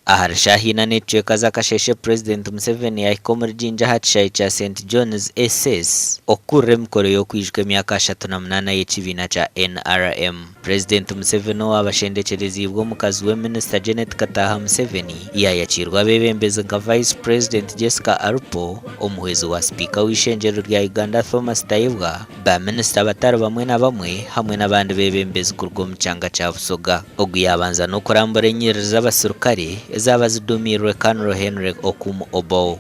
Ahari shaaha ina n'ekicweka z'akasheeshe Purezidenti Museveni yaahika omuri Jinja aha kishaayi kya St John's SS okukurira emikoro y'okwijuka emyaka 38 y'ekibiina kya NRM. Purezidenti Museveni owaaba ashendekyereziibwe omukazi we Minisita Janet Kataaha Museveni yaayakiirwa abeebembezi nka Vice President Jessica Alupo, omuhwezi wa Sipiika w'eishengyero rya Uganda Thomas Tayebwa, Ba minisita batari bamwe na bamwe hamwe n'abandi beebembezi kuruga omu kyanga kya Busoga. Ogu yaabanza n'okurambura enyiriri z'abasirukare ezaaba ziduumiirwe Colonel Henry Okumu Obou.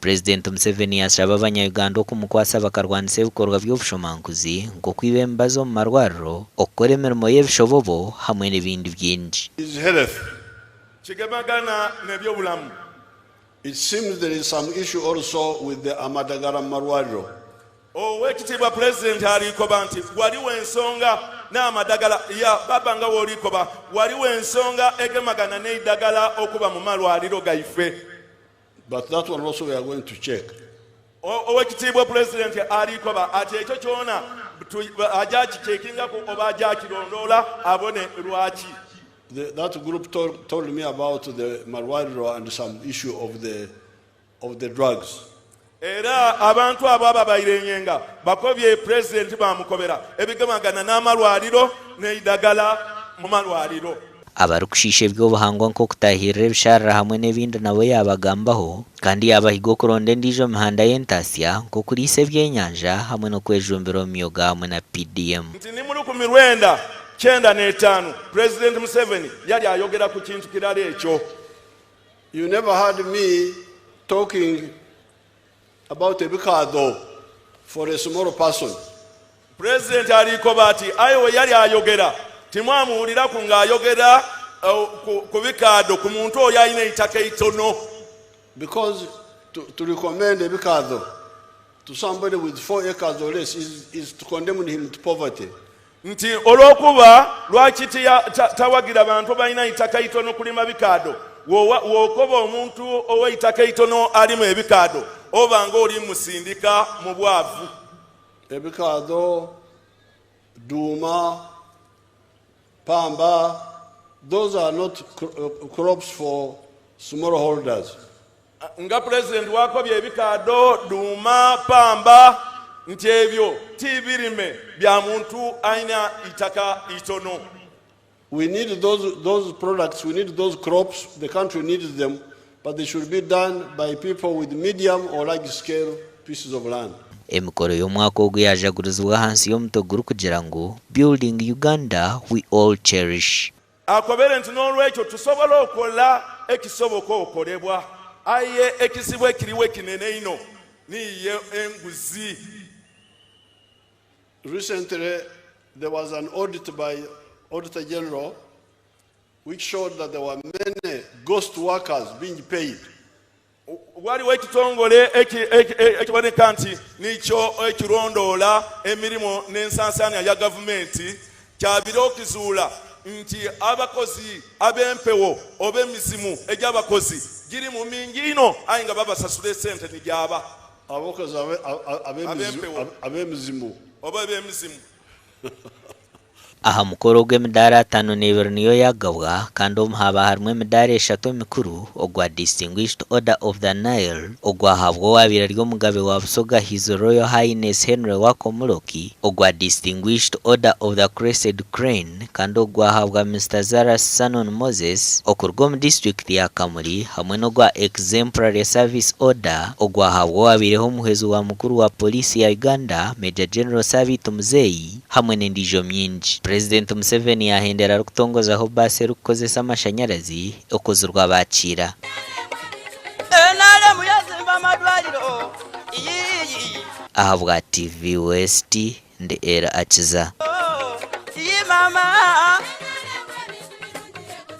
Purezidenti Museveni yaashaba abanya-Uganda okumukwasa bakarwanisa ebikorwa by'obushomankuzi nk'okwiba emibazi omu marwariro, okukora emirimo y'ebishobobo hamwe n'ebindi bingi. Is health. Kigemagana n'ebyobulamu. It seems there is some issue also with the amadagala mumarwariro. Owekitiibwa Pulezidenti aliikoba nti waliwo ensonga n'amadagala ya baba nga woliikoba waliwo ensonga egemagana n'eidagala okuba mu malwaliro gaife. But that one also we are going to check. Owekitiibwa Pulezidenti aliikoba ati ekyo kyona aja kicekingaku oba aja kirondoola abone lwaki. That group told me about the marwariro and some issue of the drugs. Era abantu abo ababairenyenga bakobye Pulezidenti bamukobera ebigemagana n'amalwaliro n'eidagala mu malwaliro. Abarikushiisha eby'obuhangwa nk'okutaahirira ebisharara hamwe n'ebindi nabo yaabagambaho kandi yaabahiga okuronda endiijo mihanda y'entaasya nk'okuriisa ebyenyanja hamwe n'okwejumbira omu myoga hamwe na PDM. Nti ni mu lukumi lwenda kyenda n'etaano Pulezidenti Museveni yali ayogera ku kintu kirala ekyo. You never heard me talking about ebikaado for a small person. Pulezidenti aliikoba ati aye we yali ayogera timwamuwuliraku ng'ayogera ku bikaado ku muntu oyo alina eitaka eitono. Because to recommend ebikaado to somebody with 4 acres or less is to condemn him to poverty. Nti olw'okuba lwaki tawagira bantu balina itaka itono kulima bikaado, w'okoba omuntu ow'eitaka eitono alimu ebikaado oba ng'oli musindika mu bwavu. Ebikaado, duuma, pamba, those are not crops for smallholders. Nga Pulezidenti wakobye ebikaado, duuma, pamba nti ebyo ti birime bya muntu alina itaka itono. We need those products, we need those crops, the country needs them, but they should be done by people with medium or large scale pieces of land. Emikoro y'omwaka ogu yajagurizibwa ahansi y'omutwe gurikugira ngu Building Uganda We All Cherish. Akobere nti n'olwekyo tusobola okola ekisoboka okolebwa aye ekizibu ekiriwo ekinene ino niye enguzi. Recently there was an audit by Auditor General which showed that there were many ghost workers being paid. Waliwo ekitongole ekiboneka nti nikyo ekirondoola emirimu n'ensansaanya ya gavumenti kyabire okuzuula nti abakozi ab'empewo oba emizimu egy'abakozi giri mu mingi ino aye nga babasasula esente negyaba. Abakozi Ab'empewo. ab'emizimu. Oba ab'emizimu. Aha mukoro ogu emidaara 52 niyo yagabwa kandi omu haba harimu emidaara 3 emikuru ogwa Distinguished Order of the Nile ogwahabwa owabaire ari omugabe wa Busoga His Royal Highness Henry Wako Muloki, ogwa Distinguished Order of the Crested Crane kandi ogwahabwa Mr Zaras Sanon Moses okuruga omu disiturikiti ya Kamuli hamwe n'ogwa Exemplary Service Order ogwahabwa owabaireho omuhwezi wa mukuru wa poliisi ya Uganda Major General Sabiiti Muzeyi hamwe n'endiijo mingi. Purezidenti Museveni yahendera arikutongozaho baasi erikukozesa amashanyarazi ekozirwe abakiira. NRM yazimba amadwaliro. Iyi Ahabwa TV West, ndi Ella Akiza. Iyi mama.